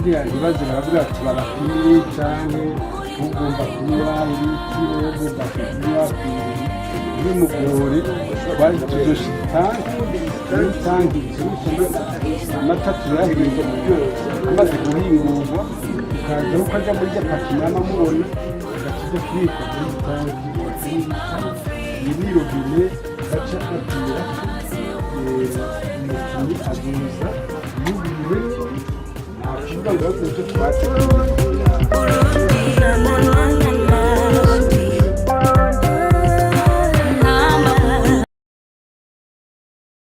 Kugira ntibaze baravuga ati babapimire, canke ugomba kunywa litiro, ugomba kunywa ntibimugore. Twari tuzoshira itanki muri tanki amata turayahingurwa, amaze guhingurwa ukaza uko aja muri rya paki mwama mubona, agaca kubikwa muri tanki. Iyi ni robine baca bapimira. Umukinnyi azoza yuguriwe, nta kibuga ngo baze icyo twateguye.